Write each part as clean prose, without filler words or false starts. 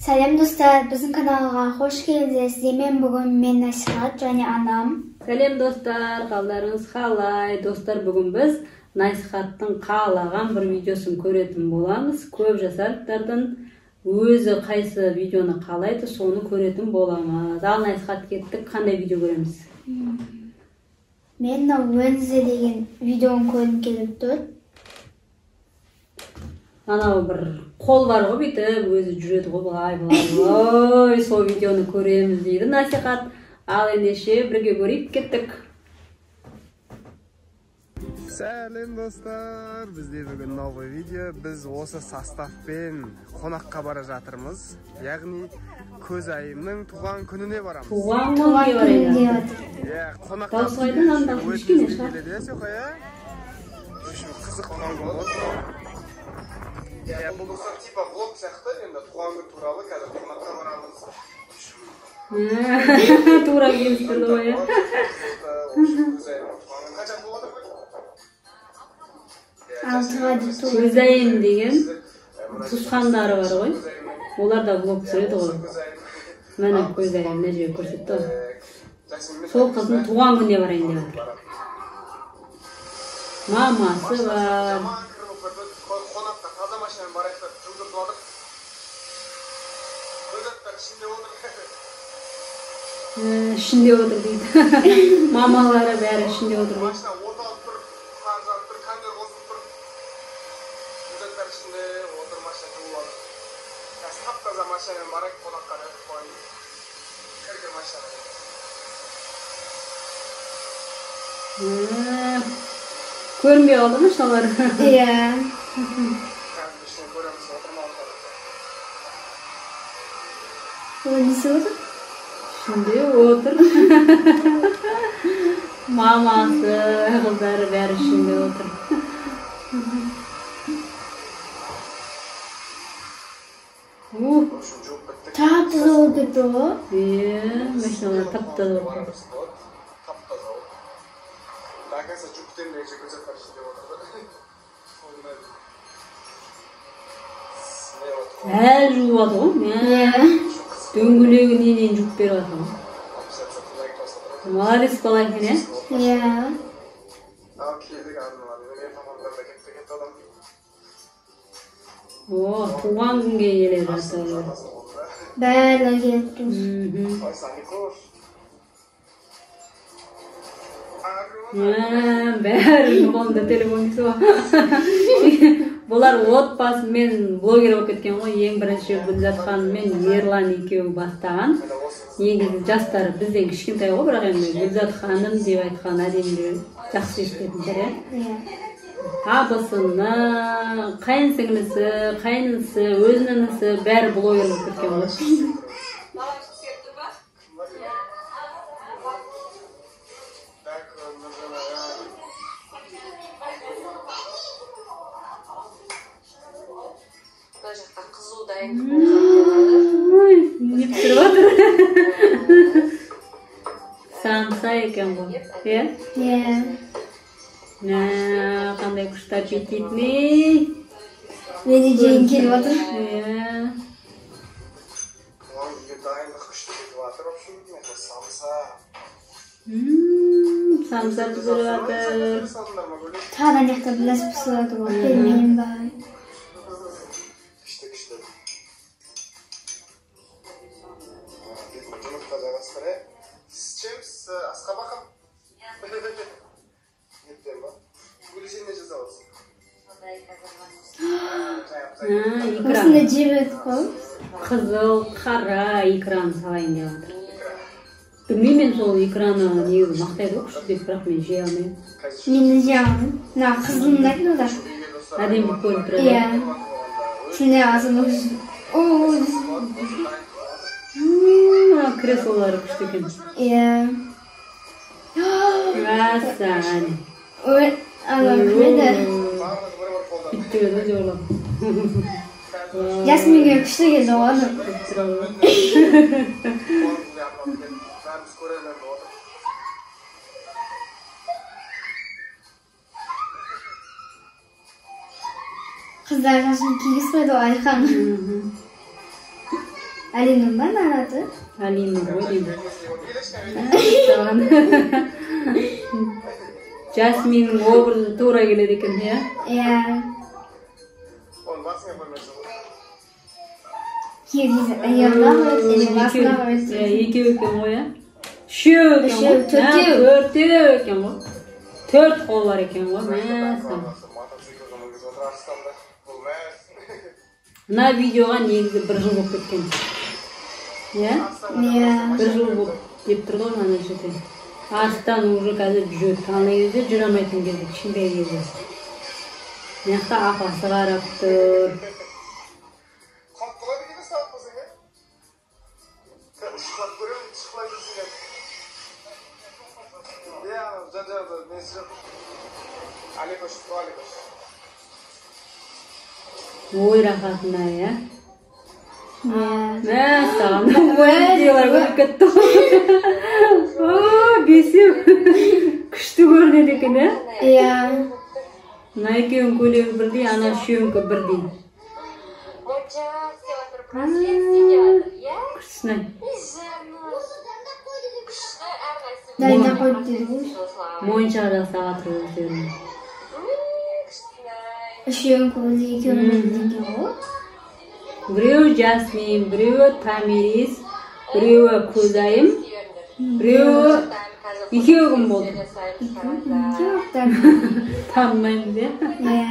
Сәлем достар, біздің каналға қош келдіңіздер. Сіздермен бүгін мен Насихат және анам. Сәлем достар, қалдарыңыз қалай? Достар, бүгін біз Насихаттың қалаған бір видеосын көретін боламыз. Көп жасарлықтардың өзі қайсы видеоны қалайды, соны көретін боламыз. Ал Насихат, кеттік, қандай видео көреміз? Мен Уэнзи деген видеоны көргім келіп тұр. Анау бір қол бар ғой, бүйтіп өзі жүреді ғой, былай былай. Ой, сол видеоны көреміз дейді Насихат. Ал ендеше бірге көрейік, кеттік. Сәлем достар, бізде бүгін новый видео. Біз осы составпен қонаққа бара жатырмыз. Яғни Көзайымның туған күніне барамыз. Туған күнге барамыз. Иә, қонаққа. Дауысқайдың анда кішкене шығар. Қызық туған күн болады. Иә, бұл достар типа влог сияқты, енді туған күн туралы қазір қонаққа барамыз. Тура келіп тұрды ғой, иә. Қашан болады ғой? Көзайым деген туысқандары бар ғой. Олар да влог түсіреді ғой. Міне Көзайым мына жерге көрсетті ғой. Сол қыздың туған күніне барайын деп жатыр. Мамасы бар. Қонаққа таза машинамен барайық деп жүгіріп жатыр. Көзаттар ішінде отыр. Ішінде отыр дейді. Мамалары бәрі ішінде отыр ғой. Машина от алып тұр, қар жанып тұр, кондер қосылып тұр. Көзаттар ішінде отыр, машина жуылып жатыр. Қазір тап-таза машинамен барайық қонаққа деп қойын. Кір-кір машинамен. Көрінбей қалды машиналар. Иә. Қазір ішінен көреміз, отырма отыр. Ол несі отыр? Ішінде отыр. Мамасы, қыздары бәрі ішінде отыр. Тап-таза болып кетті ғой. Иә, машиналар тап-таза болып кетті. Тап-таза болып. Оказывается, жуып бітемін дегенше Көзаттар ішінде отырды. Әлі жуып жатыр ғой. Иә. Дөңгелегіне дейін жуып беріп жатыр ғой. Молодец бала екен, иә? Иә. Ал келдік арналар. Менің папамдар да кетті, кетті адам. О, туған күнге келе жатыр. Бәрі келіп тұр. Бәрі қолында телефон дейсіз ғой. Бұлар отбасымен блогер болып кеткен ғой. Ең бірінші Гүлзат ханым мен Ерлан екеуі бастаған. Негізі жастары бізден кішкентай ғой, бірақ енді Гүлзат ханым деп айтқан әдемі жақсы естілетін шығар, иә? Иә. Абысыны, қайын сіңлісі, қайын інісі, өзінің інісі бәрі блогер болып кеткен ғой. Не пісіріп жатыр? Самса екен ғой, иә? Иә. Қандай күшті, аппетитный. Мен де жегім келіп жатыр. Иә. Туған күнге дайындық күшті кетіп жатыр, в общем, самса. Самса пісіріп жатыр. Тағы да мына жақта бір нәрсе пісіріп жатыр ғой, пельмен ба? Күшті, күшті. Жұмыртқа жағасыздар, иә? С чем? С асқабақом? Еттен ба? Гүл, сен не жасап отырсың? Икра. Осында жеп едік қой. Қызыл, қара икраны салайын деп жатыр. Білмеймін, мен сол икраны негізі мақтайды ғой күшті деп, бірақ мен жей алмаймын. Мен де жей алмаймын. Мына қызылын ұнайтын олар. Әдемі болып көрініп тұрады. Иә. Сондай азын Мына креслолары күшті екен. Иә. Мәссаған. Ой, анау кім еді? Бүйтіп еді ғой деп ойлап. Жасминге күшті келді ғой анау. Бәріміз көрермен отыр. Қыздар шашын кигізіп қойды ғой Айхан. Алинұр ма аты? Алинұр ғой деймін. Жасминнің образы тура келеді екен, иә? Иә. Оны басыңа қоймайсың ғой. Иығына қояды или басына қояды. Екеу екен ғой, иә? Үшеу екен ғой. Төртеу. Төртеу екен ғой. Төрт қол бар екен ғой. Мәссаған. Мотоциклға мінгізіп отыр Арыстанды. Бұл мәс. Мына видеоға негізі бір жыл болып кеткен. Иә? Иә. Бір жыл болып деп тұр ғой ана жерде. Арыстан уже қазір жүреді. Ана кезде жүре алмайтын кезде, кішкентай кезде. Мына жақта апасы қарап тұр. Қалып қалады екен сабақ болсаң, иә? Ұшқылап көремін, ұшқылап жүрсің қазір. Иә, жан-жағында несі жоқ. Алика ұшып тұр, Алика. Ой, рахатына, иә? Иә. Мәссаған, видеолар көріп кетті ғой. О, бесеу. Күшті көрінеді екен, ә? Иә. Мына екеуінің көйлегі бірдей, ана үшеуінікі бірдей. Күштісін ай. Дайындап қойып деді ғой. Мойыншақ жасап жатыр өздеріне. Үшеуінікі бірдей, екеуінің бірдей екен ғой. Біреуі Жасмин, біреуі Томирис, біреуі Көзайым, біреуі екеуі кім болды? Жоқ, Танымаймыз, иә? Иә.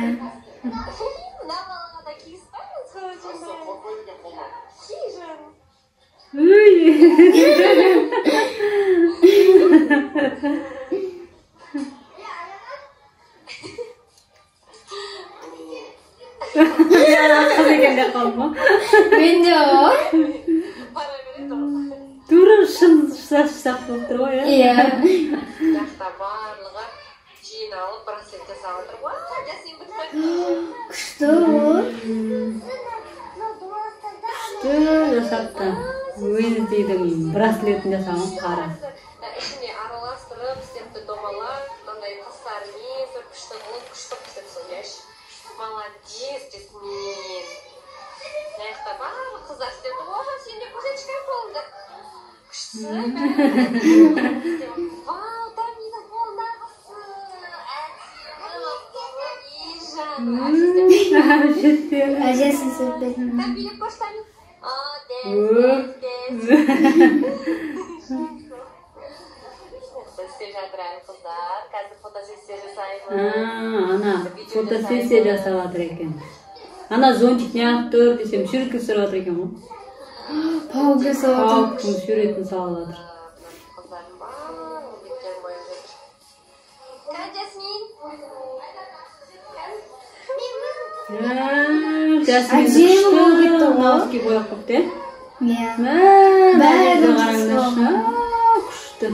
Қорқпайды екен қолынан. Өй! Қыз екен деп қалдым ғой. Мен де ғой. Тура шын шаш болып тұр ғой, иә? Иә. Жақта барлығы жиналып браслет жасап отыр. Уа, Жасмин бітіп қойды. Күшті ғой. Күшті жасапты. Уэнсдейдің браслетін жасаған қара. Ішіне араластырып, істепті домалап, мынандай тастарымен бір күшті қылып, күшті қылып істепті сол яш. Молодец, Жасмин. Мына жақта барлық қыздар істепті. О, сен де көрсетші қолыңды. Күштісі. Вау, Таминың қолындағысы. Әдемі. Әжесі. Әжесі сөйтпеді. Там билеп көрші, Тами. Істеп жатыр әлі қыздар. Қазір фотосессия жасаймыз. Ана фотосессия жасап жатыр екен. Ана зонтик неғып тұр десем, суретке түсіріп жатыр екен ғой. Паук жасап жатыр. Пауктың суретін салып жатыр. Қыздардың барлығы беттерін бояп жатыр. Кәне, Жасмин. Жасмин Әдемі болып кетті ғой. носки бояп қойыпты, иә? Иә. Мә, Бәрі қараңдаршы. Күшті.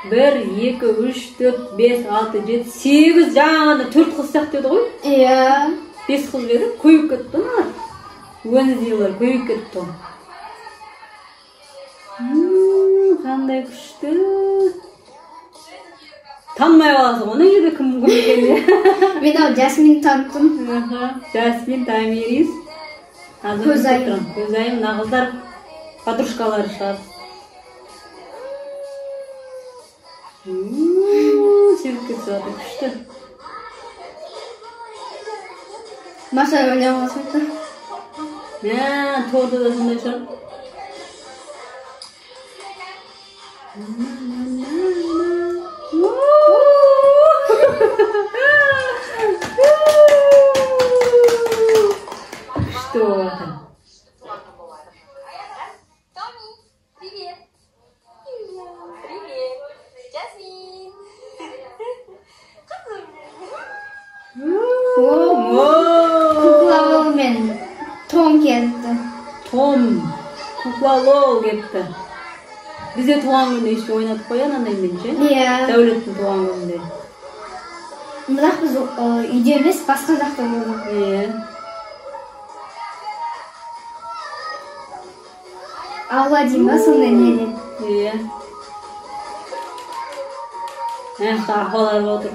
1, 2, 3, 4, 5, 6, 7, 8. Жаңа ғана 4 қыз сияқты еді ғой. Иә. 5 қыз еді, көбейіп кетті мыналар. Уэнсдейлер көбейіп кетті ғой. Қандай күшті. Танымай қаласың ғой, ана жерде кім кім екенін. Мен ау Жасминді таныттым. Жасмин, Томирис. Көзайым. Көзайым, мына қыздар подружкалары шығар. Суретке түсіп жатыр, күшті. Маша ойлап қалсам. Мә, торты да сондай шығар. Күшті болып жатыр. Томи, привет. Привет. Жасмин. Қызым. Кукла Лол мен Том кетті. Том, кукла Лол кетті. Бізде туған күнде еще ойнатып қояды андаймен ше? Иә. Дәулеттің туған күнінде. Бірақ біз үйде емес, басқа жақта болдық. Иә. Аула деймін ба, сондай не деді? Иә. Мына жақта апалар отыр.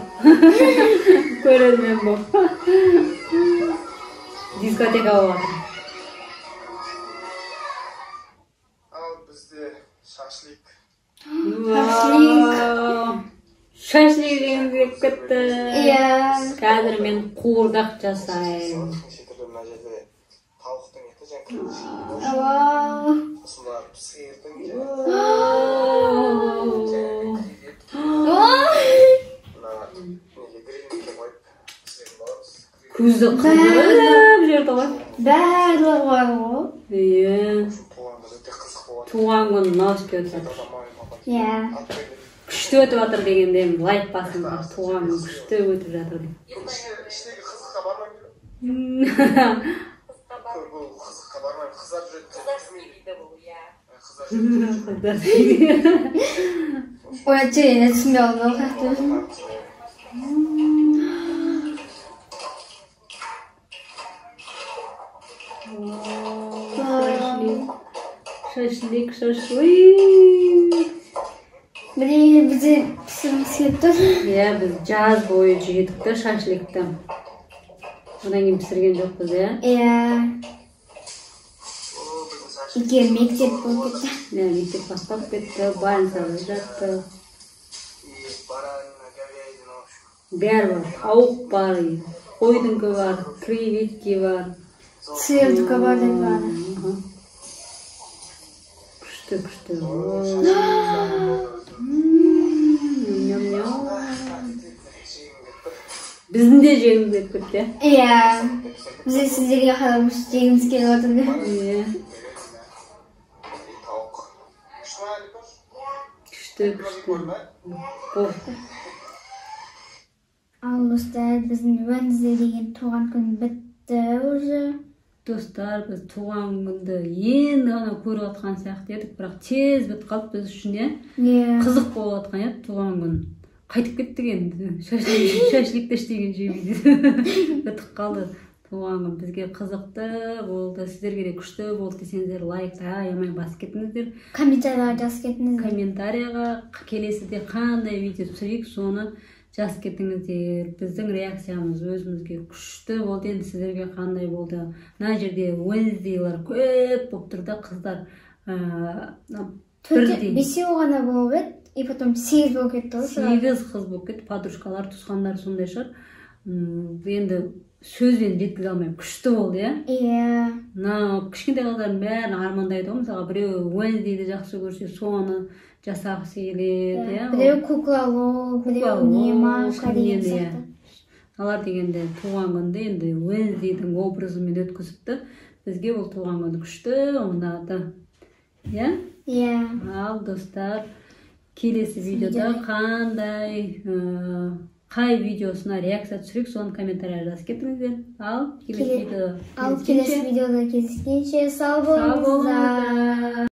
Көрермен болып. Дискотека болып жатыр. Шашлик. Вау! Шашлик жегіміз келіп кетті. Иә. Қазір мен қуырдақ жасаймын. Неше түрлі мына жерде тауықтың еті және Вау. сосын барып сиырдың және креветка. Мына неге грильге қойып пісіретін боламыз. Көзді қыздырып жіберді ғой. Барлығы бар ғой. Иә. Туған күн өте қызық болады. Туған күн мынау өтіп жатыр. Иә. Күшті өтіп жатыр дегенде лайк басыңдар. Туған күн күшті өтіп жатыр деп. Іштегі қызыққа бармаймын. Бұл қызыққа бармаймын. Қыздар жүреді. Қыздар істейді бұл, иә. Қыздар жүреді. Қыздар. Ой, енді түсінбей қалдым ғой қатты. Шашлик, шашлик, шашлик. Блин, бізде пісіргіміз келіп тұр. Иә, біз жаз бойы жедік та шашликті. Одан кейін пісірген жоқпыз, иә? Иә. Өйткені мектеп болып кетті. Иә, мектеп басталып кетті, больницада жатты. Баранина, говядина, в общем. Бәрі бар. Тауық бар, қойдыңкі бар, креветки бар. Сиырдікі бар деп бағана. Күшті, күшті. Ням-ням. Біздің де жегіміз келіп кетті, Иә. Біз де сіздерге қарап жегіміз келіп отыр. иә? Тауық. Күшті ма, Аликош? Күшті, күшті. Болды. Ал достар, біздің Уэнсдей деген туған күн бітті уже. Достар, біз туған күнді енді ғана көріп жатқан сияқты едік, бірақ тез бітіп қалды біз үшін, иә? Иә. Қызық болып жатқан еді туған күн. Қайтып кеттік енді. Шашликті ештеңе жемейді. Бітіп қалды туған күн. Бізге қызықты болды. Сіздерге де күшті болды десеңіздер, лайк аямай басып кетіңіздер. Комментарияға жазып кетіңіздер. Комментарияға келесіде қандай видео түсірейік, соны жазып кетіңіздер. Біздің реакциямыз өзімізге күшті болды. Енді сіздерге қандай болды? Мына жерде Уэнсдейлар көп болып тұр да, қыздар. Төрт, Бірдей. бесеу ғана болып еді, и потом сегіз болып кетті ғой сразу. 8 қыз болып кетті, подружкалар, туысқандар сондай шығар. Енді сөзбен жеткізе алмаймын, күшті болды, иә? Иә. Мына кішкентай қыздардың бәрін армандайды ғой, мысалға біреуі Уэнсдейді жақсы көрсе, соны жасағысы келеді, иә? Біреу кукла Лол, біреу не Маша деген кімнен, иә. сияқты. Алар дегенде туған күнді енді Уэнсдейдің образымен өткізіпті. Бізге бұл туған күні күшті ұнады. Иә? Иә. Ал достар, келесі видеода қандай қай видеосына реакция түсірейік, соны комментарияға жазып кетіңіздер. Ал келесі видеода Ал келесі видеода кездескенше сау сау болыңыздар. болыңыздар.